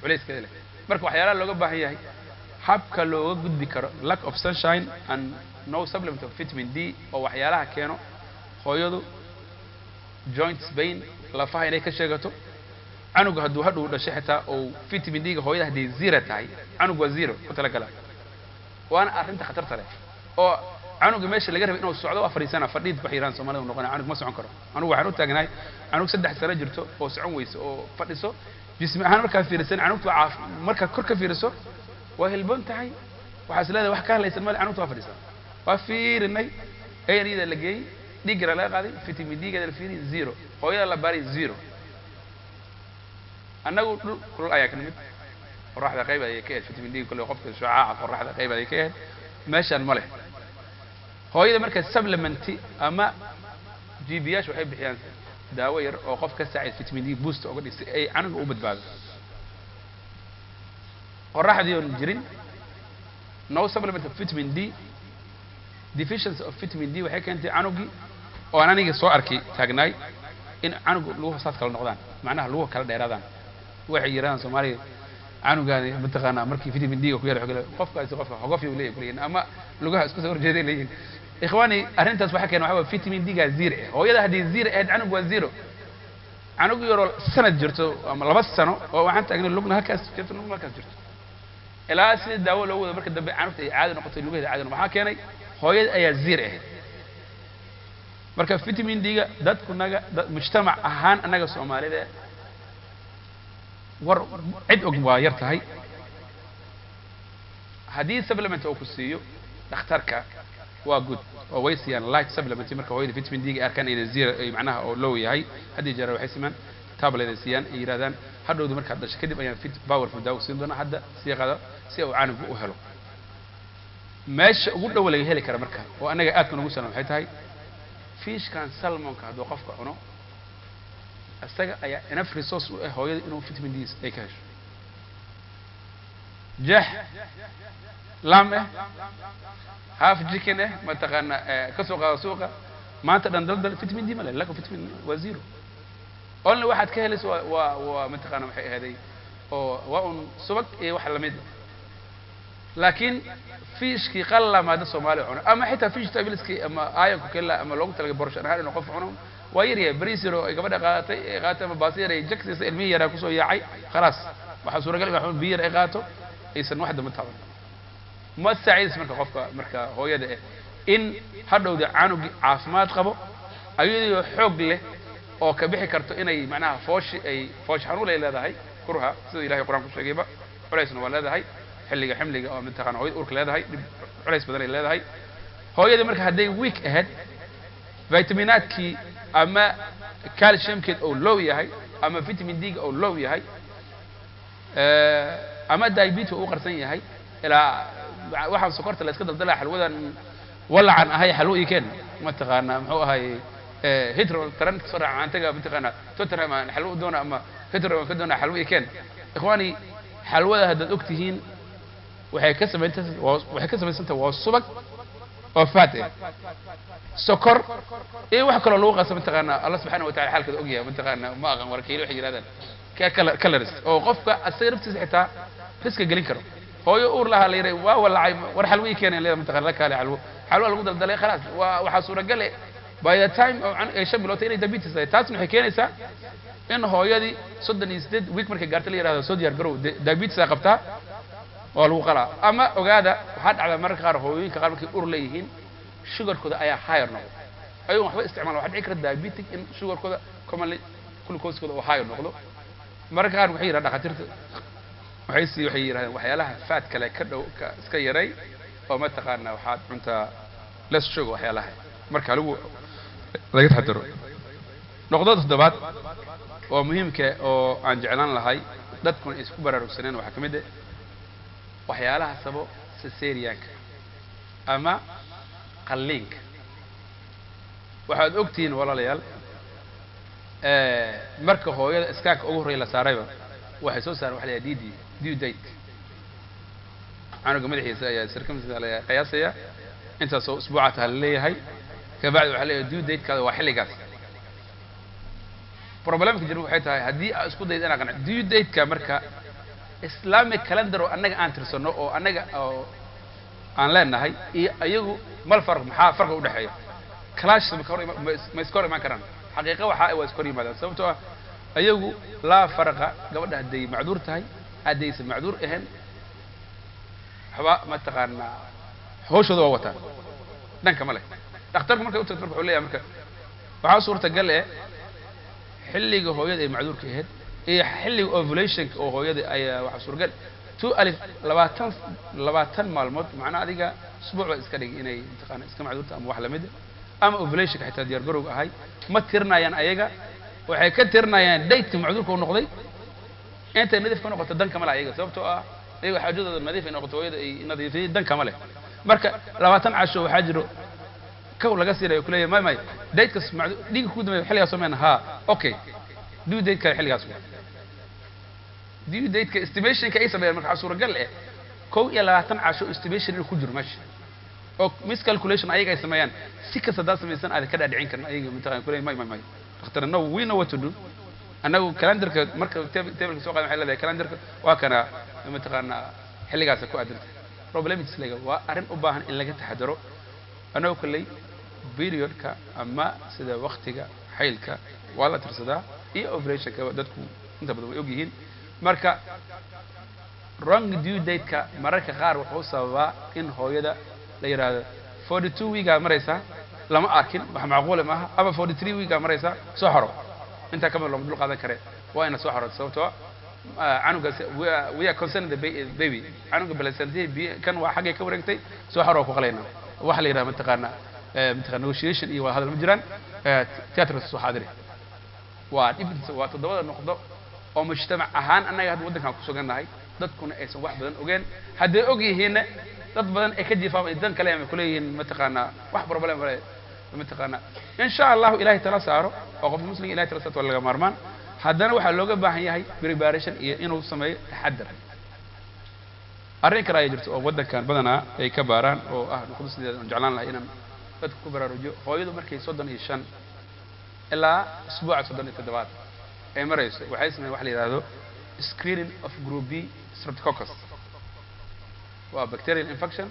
culayskeeda leh. Marka waxyaalaha looga baahan yahay, habka looga gudbi karo lack of sunshine and no supplement of vitamin D, oo waxyaalaha keeno hooyadu joints pain, lafaha inay ka sheegato. Canuga hadduu hadhow dhashay xitaa oo vitamin D-ga hooyada hadday zero tahay, canug waa zero ku talagala. Waana arrinta khatarta leh oo canuga meesha laga rabay inuu socdo waa fadhiisana. Fadhiid wax yiraan Soomaalida noqonaya, canug ma socon karo. Anugu waxaan u taagnahay canug 3 sano jirto oo socon weyso oo fadhiso. Jismi ahaan markaa fiirisan, canugtu waa caaf. Markaa kor ka fiiriso waa hilboon tahay, waxaa is leedahay wax ka hadlaysan male. Canugtu waa fadhisaa. Waa fiirinay, A&E-da la geeyey, dhiiggana laga qaaday, vitamin D-geeda la fiiriyay, zero. Hooyada la baaray, zero. Annagu dhul kulul ayaa ka nimid, qoraxda qayb ayay ka ahayd vitamin D kolle qofka shucaaca qoraxda qayb ayay ka ahayd. Meeshaan ma leh. Hooyada marka supplement-i ama GP-yaasha waxay bixiyaan daawo yar oo qof ka saacid vitamin D boost uga dhig si ay canuga u badbaado. Qoraxdii oon jirin, no supplement of vitamin D, deficiency of vitamin D waxay keentay canugii oo aan aniga soo arkay taagnaay in canugu luguhu saas kala noqdaan, macnaha luguhu kala dheeraadaan. Waxay yidhahdaan Soomaaliga canugaani mataqaanaa markii vitamin D ga ku yar xogale qofkaasi qofka hogofyo leeyahay kuleeyihin ama lugaha isku soo horjeeday leeyihin. Ikhwaani, arrintaas waxa keena waxa waa vitamin D ga zero eh. Hooyada haddii zero ahayd, canug waa zero. Canug yaroo sanad jirto ama 2 sano oo waxaan taagnay lugna halkaas jirto, lugna halkaas jirto, ilaa sida daawo loogu wado marka dambe canugta ay caadi noqotay, lugaheeda caadi noqo. Maxaa keenay? Hooyada ayaa zero ahayd. Marka vitamin D-ga dadku naga mujtamac ahaan annaga Soomaalida war cid og waa yar tahay. Haddii supplement uu ku siiyo dhakhtarka waa good, oo way siiyaan light supplement. Marka hooyada vitamin D-ga ay arkaan inay zero ay macnaha oo low yahay, haddii jeer waxay simaan tablet ay siiyaan, ay yidhahdaan hadhowda markaad dhasho kadib ayaan fit powerful daawo siin doonaa, hadda sii qado si uu canugu u helo. Meesha ugu dhow laga heli kara marka oo annaga aadka nagu salan waxay tahay fish-kan salmon-ka. Hadduu qofka cuno, isaga ayaa enough resource u ah hooyada inuu vitamin D ay ka hesho. Jeex lamb eh, half chicken eh, mataqaana ka soo qaado suuqa, maanta dhan daldal, vitamin D ma leh. Laka vitamin waa zero only. Waxaad ka helayso waa mataqaana waxay ahaday oo waa un subag iyo wax lamid. Laakiin fish-kii qallamaada Soomaaliya cuno ama xitaa fish tablets-kii ama iron-ku kela ama loogu talagalay portion ahaan inuu qof cuno waa yar yahay. Bariis yar oo ay gabadha qaadatay ay qaadatay ama baasi yar ay jagsiisa, ilmihii yaraa kusoo yaacay, khalaas. Waxaa suuragal in biyo yar ay qaato, aysan wax damba taaban. Ma saacidaysa marka qofka marka hooyada eh in hadhowda canugi caafimaad qabo, ayadoo xoog leh oo ka bixi karto inay macnaha fooshi ay foosh xanuun ay leedahay kurha, sida Ilahay Qur-aan ku sheegayba. Culaysna waa leedahay xilliga ximliga oo mataqana hooyada uurka leedahay, dhib culays badan ay leedahay hooyada. Marka hadday weak ahayd, vitaminaadkii ama calcium-keed oo low yahay ama vitamin D-ga oo low yahay ama diabetes uu qarsan yahay, ilaa waxaan sokorta la iska daldalaa, xalwadan walacan ahay, xalwo ii keen, mataqaana muxuu ahay, Heathrow taran kasoo raaca aan taga, mataqaana Tottenham aan xalwo u doona ama Heathrow aan ka doona, xalwo ii keen. Ikhwaani, xalwada haddaad og tihiin waxay ka samaysantahay waa subag oo fat eh, sokor iyo wax kaloo lagu qasa, mataqaana Allah subxaana wa tacala xaalkeeda ogyahay. Mataqaana ma aqan warkiilo waxay yidhahdaan ka calories oo qofka asaga naftiisa xitaa risk-a gelin karo. Hooyo uur lahaa la yidhi waa walacay, war xalwo ii keenay leeda, mataqana la kaale xalwo, xalwo lagu daldalay, khalaas. Waa waxaa suuragale by the time oo ay 5 bilood inay diabetes tahay. Taasna waxay keenaysaa in hooyadii 38 week markay gaarta la yidhahdo soo diyaar garow, diabetes aa qabtaa, waa lagu qalaa. Ama ogaada, waxaa dhacda mararka qaar hooyooyinka qaar markay ur leeyihiin sugar-kooda ayaa higher noqdo, ayagoon waxba isticmaal. Waxaa dhici kara diabetic in sugar-kooda, commonly glucose-kooda uu higher noqdo. Mararka qaar waxay yidhahdaan dhakhaatiirta waxay yidhahdeen waxyaalaha fat kale ka dhow ka iska yaray oo mataqaana waxaad cuntaa less sugar, waxyaalaha marka lagu laga taxadaro. Noqdada toddobaad oo muhiimka oo aan jeclaan lahay dadkuna ay isku baraarugsaneen waxaa ka mid ah waxyaalaha sabo cesarean-ka ama qalliinka. Waxaad ogtihiin walaalayaal Marka hooyada scan-ka ugu horreeya la saarayba, waxay soo saareen waxa la yidhaha DD, due date. Canuga madaxiisa ayaa circumference la qiyaasaya, intaasoo usbuuca taha la leeyahay. Kabacdi waxaa leeyahay due date-kaada waa xilligaas. Problemka jira waxay tahay, haddii aad isku dayda inaa qanci due date-ka, marka Islamic calendar oo annaga aan tirsano oo annaga oo aan leenahay iyo ayagu mal farq, maxaa farqi udhexeeya? Clash ma ka hor ma iska hor imaan karaan? Xaqiiqa waxa waa iska hor yimaadaan, sababtoo ah ayagu laa farqa. Gabadha hadday macduur tahay, haddaysan macduur ahayn, waxba mataqaanaa hawshooda waa wataan, dhanka ma leh. Dhakhtarku markay u tagto, marka wuxuu leeyahay, marka waxaa suurtagal eh xilliga hooyada ay macduurka ahayd iyo xilliga ovulationka oo hooyada ayaa waxaa suuragal 22 20 maalmood, macnaa adiga usbuuc ba iska dhig inay mataqaana iska macduurta ama wax lamid a, ama ovulationka xitaa diyaar garowga ahay. Ma tirinayaan ayaga, waxay ka tirinayaan dateka macduurka u noqday. Intay nadiif ka noqoto danka ma leh ayaga, sababtoo ah ayaga xaajadooda nadiif ay noqoto, hooyada ay nadiifiyay, danka ma leh. Marka 20 casho waxaa jiro kow laga siinayo, kuleeyahay may may datekas macdu dhiigga ku dambeeya xilligaas soo meen. Ha, okay, due date kale xilligaas waa due dateka estimationka ay sameeyaan. Marka waxaa suuragal eh 21 casho estimation inuu ku jiro meesha oo miscalculation ayaga ay sameeyaan. Si kasta haddaad samaysan aada ka dhaadhicin karin ayaga, mataqana kuleeyahay may may may dhakhtar, no, we know what to do. Annagu calendarka marka tableka soo qadan, waxay leedahay calendarka waa kana, mataqaanaa xilligaasa ku aadanta. Problems lega waa arrin u baahan in laga taxadaro. Annagu kolley periodka ama sida waktiga xaylka waa la tirsadaa iyo ovulationka, dadku inta badan way og yihiin. Marka wrong due date-ka mararka qaar wuxuu sababaa in hooyada la yidhaahdo 42 weekaa maraysaa, lama arkin, wax macquula maaha, ama 43 weekaa maraysaa, soo xoro, intaa kama looma dul qaadan kare, waa ina soo xoroto, sababtoo ah canugaas we are concerned the baby, canuga placenta kan waa xaggay ka wareegtay, soo xoro, ku qalayna. Waxa la yidhaha mataqaana mataqana negotiation iyo wada hadal ma jiraan, theatrka soo xaadiri. Waa dhibkiisa, waa toddobada noqdo oo mujtamac ahaan annaga hadda waddankan ku sugannahay, dadkuna aysan wax badan ogeen. Hadday og yihiinna, dad badan ay ka jiifaan ay dan kale ama kuleeyihiin mataqaanaa wax problem male. Mataqaanaa insha Allahu Ilahay tala saaro oo qofka muslimka Ilahay tala saarto waa laga maarmaan. Haddana waxaa looga baahan yahay preparation iyo inuu sameeyo taxadar. Arrin kale ayaa jirto oo waddankan badanaa ay ka baaraan oo ah noqdo sideeda aan jeclaan lahay inaan dadka ku baraarujiyo. Hooyadu markay 35 ilaa isbuuca 37aad ay marayso, waxay sameeyaan waxa la yidhahdo screening of group B streptococcus. Waa bacterial infection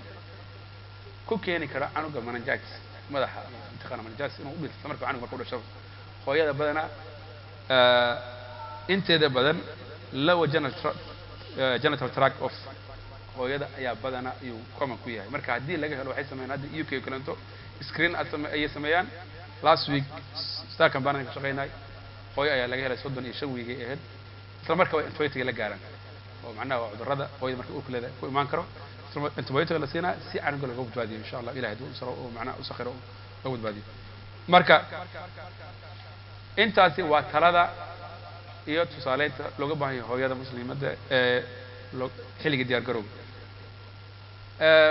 ku keeni kara canuga meningitis, madaxa mataqana meningitis inuu u dhinto marka canuga marka u dhasho. Hooyada badanaa inteeda badan lower genital tract of hooyada ayaa badanaa ayuu common ku yahay. Marka haddii laga helo, waxay sameeyaan hadda UK oo kaleeto screen aad same ayay sameeyaan. Last week starkan baan ka shaqeynay, hooyo ayaa laga helay, 35 weekay ahayd. Isla marka waa antibiotic la gaaraan, oo macnaha waa cudurrada hooyada marka uurka leedahay ku imaan karo. Isla antibiotic la siinaa si canuga looga badbaadiyo, insha Allah Ilahay hadduu usaro oo macnaha usakhiro looga badbaadiyo. Marka intaasi waa talada iyo tusaaleynta looga baahan yahay hooyada muslimadda ee loo xilliga diyaar garowga.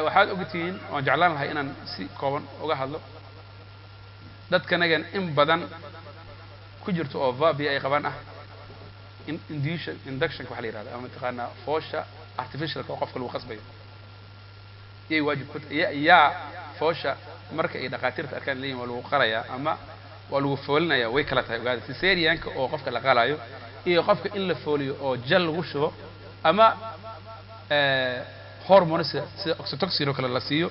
Waxaad ogtihiin, waan jeclaan lahay inaan si kooban uga hadlo dadkanagan in badan ku jirto oo phobia ay qabaan ah induction, inductionka waxa la yihahda ama mataqaanaa foosha artificialka oo qofka lagu qasbayo. Yay waajib ku yaa foosha marka ay dhakhaatiirta arkaan leeyihin waa lagu qalayaa ama waa lagu foolinaya, way kala tahay. Ogaada, cesareanka oo qofka la qalayo iyo qofka in la fooliyo oo gel lagu shubo ama hormones sida oxytocin oo kale la siiyo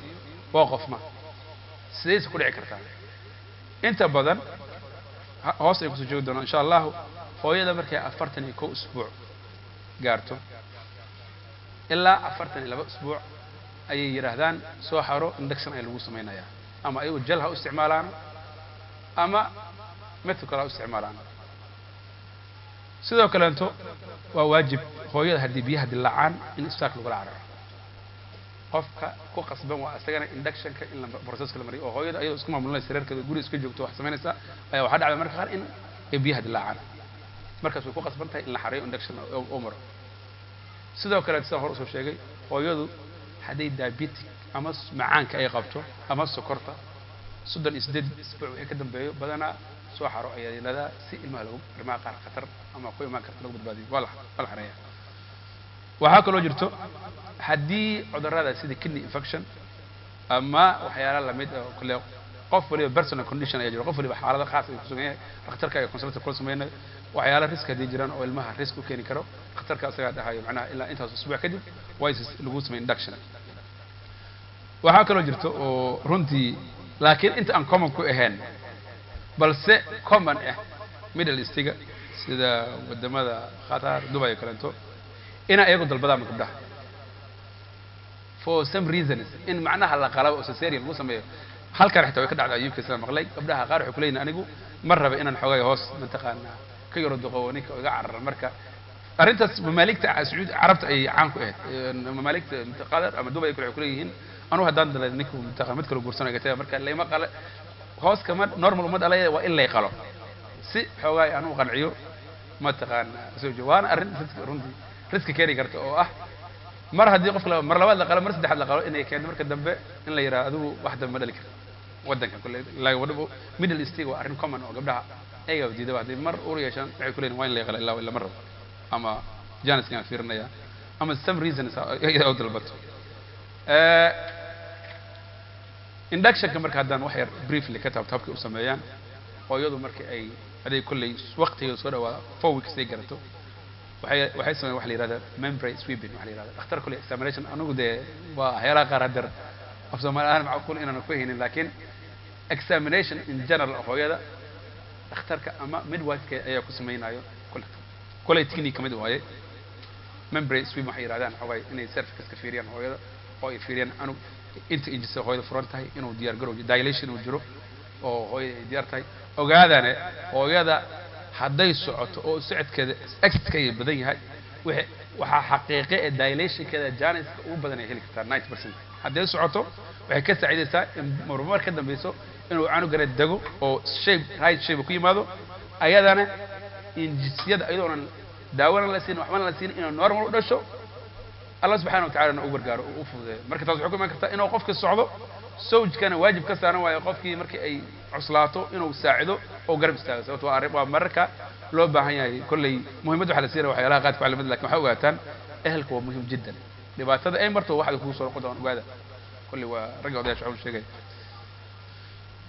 waa qofma sidayse ku dhici kartaa? Inta badan hoos ay kusoo joogi doonaan insha Allahu. Hooyada markay 41 usbuuc gaarto ilaa 42 usbuuc ayay yidhaahdaan soo xaro, induction ayaa lagu samaynayaa, ama ayagu gel ha u isticmaalaan ama method kale ha u isticmaalaan. Sidoo kaleeto waa waajib hooyada haddii biyaha dilaacaan in isbitaalka lagula cararo. Qofka ku qasban waa isagana inductionka in la processka la mariyo, oo hooyada ayadoo isku maamulinaysa reerkeeda, guri iska joogto, wax samaynaysa ayaa waxaa dhacda marka qaar in ay biyaha dilaacaan. Markaas way ku qasban tahay in la xareeyo, induction oo maro. Sidoo kale sidaan hore usoo sheegay, hooyadu hadday diabetic ama macaanka ay qabto ama sokorta, 38 isbuuc wixii ka dambeeyo badanaa Soo xaro ayaa yidhahdaa si ilmaha lagu arrimaha qaar khatar ama ku imaan karta lagu badbaadiyo, waa la xareeya. Waxaa kaloo jirto haddii cudurrada sida kidney infection ama waxyaala lamid ah oo kale, qof waliba personal condition ayaa jiro, qof waliba xaalado khaas ayuu kusugan yahay, dhakhtarka ayaa consult kula sameynayo. Waxyaala risk haddii jiraan oo ilmaha risk u keeni karo, dhakhtarka asagaa dhahayo macnaha ilaa intaas usbuuc kadib waa is lagu samey induction. Waxaa kaloo jirto oo runtii laakiin inta aan common ku ahayn balse common ah Middle Eastiga, sida wadamada Qatar, Dubai oo kaleeto, inaa iyagu dalbadaan gabdhaha for some reasons in macnaha la qalabo oo cesarean lagu sameeyo. Halkan xitaa way ka dhacdaa UK sida maqlay. Gabdhaha qaar waxay kuleeyihin, "Anigu ma raba inaan xoogay hoos mataqaanaa ka yaro duqo, ninka iga carara." Marka arrintaas mamaaligta Sacuudi Carabta ay caan ku ahayd, mamaaligta Qatar ama Dubai kale, waxay kuleeyihiin, "Anugu haddaan dalay ninku mataqaan mid kale guursanayo iga tagay, marka layma qale hoos kama normal uma dhalay, waa in lay qalo si xoogaay aan u qanciyo mataqaana soo jeedo." Waana arrin risk, runtii risk keeni karta oo ah mar haddii qofka mar labaad la qalo, mar saddexaad la qalo, inay keento marka dambe in la yidhaahdo, "Adigu wax dambe ma dhali karto." Waddankan kule wadabo Middle Eastiga waa arrin common oo gabdhaha ayagaa diidaba. Hadday mar ur yeeshaan waxay ku leeyihin, "Waa in lay qalo ilaa ila ma rabo," ama janiskaan fiirinaya ama some reasons iyada u dalbato. Inductionka marka haddaan wax yar briefly ka taabto, habkay u sameeyaan hooyadu marka ay aday kolley waqtiga soo dhawaada, 4 weeks ay garato, waxay sameeyaan waxa la yihahda membrane sweeping. Waxa la yihahda dhakhtar kolley examination. Anigu dee waa waxyaalaha qaar haddeer af Soomaali ahaan macquul inaan ku haynin, laakiin examination in general hooyada dhakhtarka ama midwifeka ayaa ku sameynayo. Kolley technique kamid waaye membrane sweeping waxay yidhahdaan, waxaa inay cervixka fiiriyaan hooyada oo ay fiiriyaan canug inta injisa hooyada furan tahay, inuu diyaar garow dilation uu jiro oo hooyada ay diyaar tahay. Ogaadane, hooyada hadday socoto oo socodkeeda exercisekeeda badan yahay, wixii waxaa xaqiiqe ee dilationkeeda janiska ugu badan ay heli kartaa 90%. Hadday socoto waxay ka saacidaysaa in marmar ka dambeyso inuu canugana dego oo shape, right shape ku yimaado, ayadana injisyada iyadoonan daawona la siin, waxbana la siin, inuu normal u dhasho, Allah subxaana wa tacala na u gargaaro oo u fududeeyo. Marka taas waxay ku iman kartaa inuu qofka socdo, sawjkana waajib ka saaran waayo qofkii markii ay cuslaato inuu saacido oo garab istaago, sababto waa arrin waa mararka loo baahan yahay. Kolley muhiimadda waxaa la siinaya waxyaalaha qaadka waa lamid, lakin waxay ogaataan ehelka waa muhiim jiddan. Dhibaatada ay marto waxda kugu soo noqon doon ogaada. Kolley waa ragga odayaasha waxaan sheegaya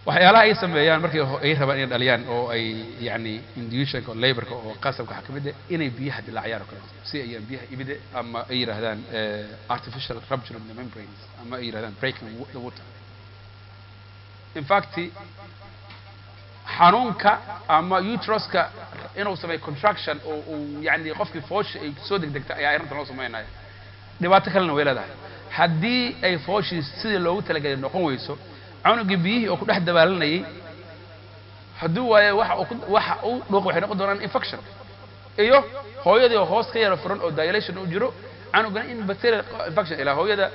waxyaalaha ay sameeyaan markay ay rabaan inay dhaliyaan oo ay yani inductionka oo laborka oo qasabka, waxaa kamid ah inay biyaha dilaaciyaan oo kale, si ayaan biyaha ibide ama ay yidhahdaan artificial rupture of the membranes ama ay yidhahdaan breaking the water. In fact, xanuunka ama uteruska inuu sameeyo contraction oo uu yani qofkii foosha ay soo degdegta ayaa arrintan loo sameynaya. Dhibaato kalena way leedahay. Haddii ay fooshii sidii loogu talagalay noqon weyso, cunugii biyihii oo ku dhex dabaalanayay hadduu waayo waxa uu ku waxa uu dhuuq, waxay noqon doonaan infection iyo hooyadii oo hoos ka yara furan oo dilation uu jiro, canugana in bacterial infection ilaa hooyada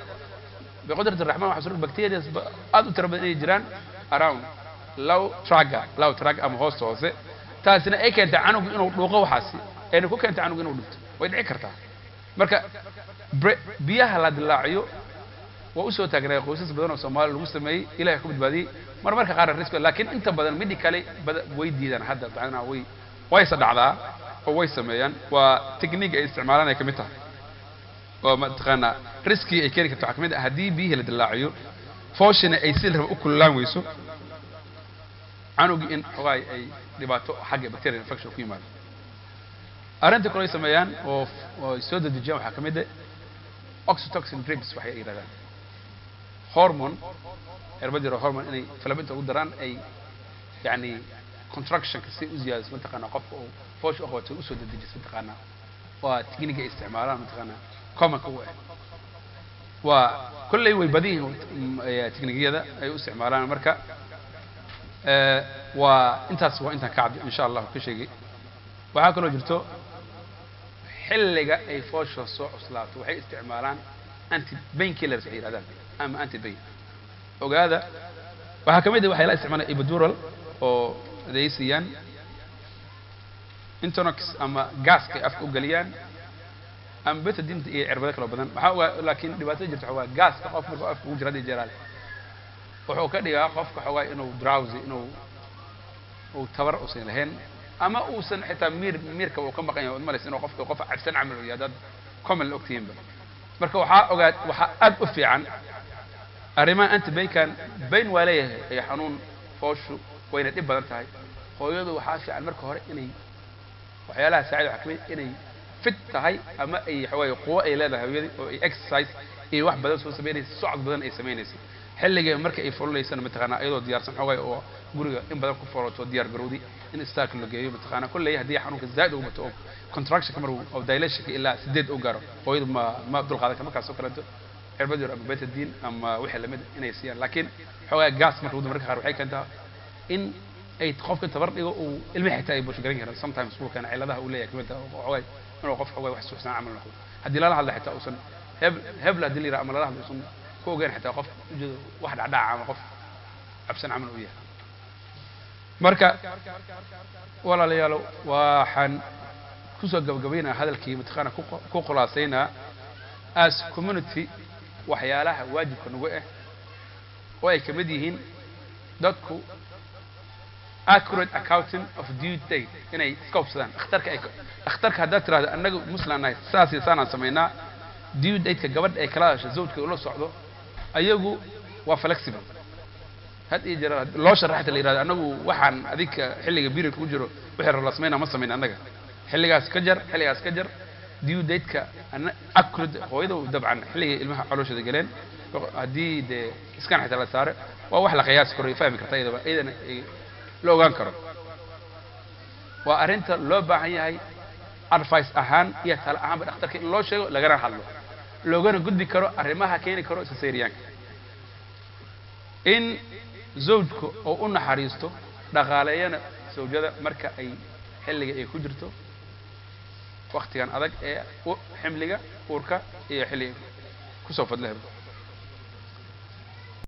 biqudrat raxmaan waxaa suran bacterias aad u tiro badan inay jiraan around low traga, low track ama hoosta hoose, taasina ay keentay canugu inuu dhuuqo, waxaasi ayna ku keentay canugu inuu dhinto way dhici kartaa. Marka biyaha la dilaaciyo waa usoo taagnay qoysas badan oo Soomaaliya lagu sameeyey, Ilahay ku badbaadiyey. Mar marka qaar risk, laakiin inta badan medically bada way diidaan hadda, macnaha wayse dhacdaa oo way sameeyaan. Waa technique ay isticmaalaan ay kamid tahay oo mataqaanaa riski ay keeni karto. Waxaa kamid ah haddii biyihii la dilaaciyo, fooshina ay si la raba u kululaan weyso, canugii in xogaay ay dhibaato xagga bacterial infection ku yimaado. Arrinta kale ay sameeyaan oo ay soo dedejiyaan waxaa kamid ah oxytocin drips waxay yidhahdaan, hormone cirbad yaro hormone inay falabinta ugu daraan, ay yani contractionka si u ziyaadiso, mataqaanaa qofka uu foosha u qabato usoo dedejiso. Mataqaanaa waa technique ay isticmaalaan, mataqaanaa commonka u ah. Waa kolley way badan yihiin techniqueyada ay u isticmaalaan. Marka waa intaas, waa intaan ka cabdi insha allahu ka sheegay. Waxaa kaloo jirto xilliga ay foosha soo cuslaato waxay isticmaalaan anti pain killers waxay yidhahdaan ama anti pain. Ogaada, waxaa ka mid ah waxay la isticmaalaan epidural oo aday siiyaan Entonox ama gaaska ay afka u geliyaan ama Betadine iyo cirbado kaloo badan. Waxaa ogaa, laakiin dhibaatada jirta waxaa waa gaaska qof markuu afka ugu jira hadda jeeraale wuxuu ka dhigaa qofka xoogaa inuu drowsy, inuu Uu tabar uusan lahayn ama uusan xitaa miirka uu ka maqan yahay, od malaysa inuu qofka qof cabsan camal uu yahay, dad common la ogtihiinba. Marka waxaa ogaad, waxaa aad u fiican arrimaha antipain-kan. Pain waa leeyahay iyo xanuun fooshu, wayna dhib badan tahay. Hooyadu waxaa fiican marka hore inay waxyaalaha saacida waxaa kamid inay fit tahay ama ay waxawaaye quwo ay leedahay hooyadii, oo ay exercise iyo wax badan soo samaynaysa, socod badan ay samaynaysa xilliga marka ay fulinaysana, mataqaanaa, iyadoo diyaarsan xoogay oo guriga in badan ku foroto, diyaar garowdi in isbitaalka la geeyo. Mataqaanaa, kolley haddii xanuunka zaa'id ugu bato oo contractionka mar oo dilationka ilaa 8 u gaaro, hooyadu ma dulqaadan karo. Markaas oo kaleeto cirbad yar ama betadine ama wixii lamid inay siiyaan. Laakiin xoogaa gas marka ugu marka qaar waxay keentaa in ay qofka tabar dhigo, uu ilmihi xitaa ay push garan karaan. Sometimes wuu keena cilladaha uu leeyahay kamid ah xoogaa inuu qof xoogaa wax suuxsan camal noqdo. Haddii lala hadla xitaa uusan hebel haddii la yidhaha ama lala hadlo uusan ku ogeyn xitaa qof ujeedo wax dhacdhaca ama qof cabsan camal uu yahay. Marka walaalayaalo, waxaan kusoo gabagabaynaa hadalkii, mataqaana, ku khulaasaynaa as community waxyaalaha waajibka nagu ah oo ay kamid yihiin dadku accurate accounting of due date inay iska hubsadaan dhakhtarka. Ay dhakhtarka haddaad tirahdo annaga muslim nahay, saas iyo saanaan samaynaa, due date-ka gabadha ay kala hadasho zawjka ula socdo, ayagu waa flexible. Had iyo jeer loo sharaxta la yidhahdo annagu waxaan adinka xilliga period ku jiro wixii la sameynaa ma samayn annaga, xilligaas ka jar, xilligaas ka jar due date-ka ana accurate. Hooyada dabcan xilligay ilmaha calooshooda galeen haddii dee iskan xitaa la saare, waa wax la qiyaasi karo iyo fahmi karta iyadaba, iyadana ay la ogaan karo. Waa arrinta loo baahan yahay advice ahaan iyo tala ahaanba dhakhtarka in loo sheego, lagana hadlo, loogana gudbi karo arrimaha keeni karo cesarean-ka. In zawjku oo u naxariisto, dhaqaaleeyana zawjada marka ay xilliga ay ku jirto waktigan adag ee ximliga uurka iyo xilliga kusoo fadlahaba.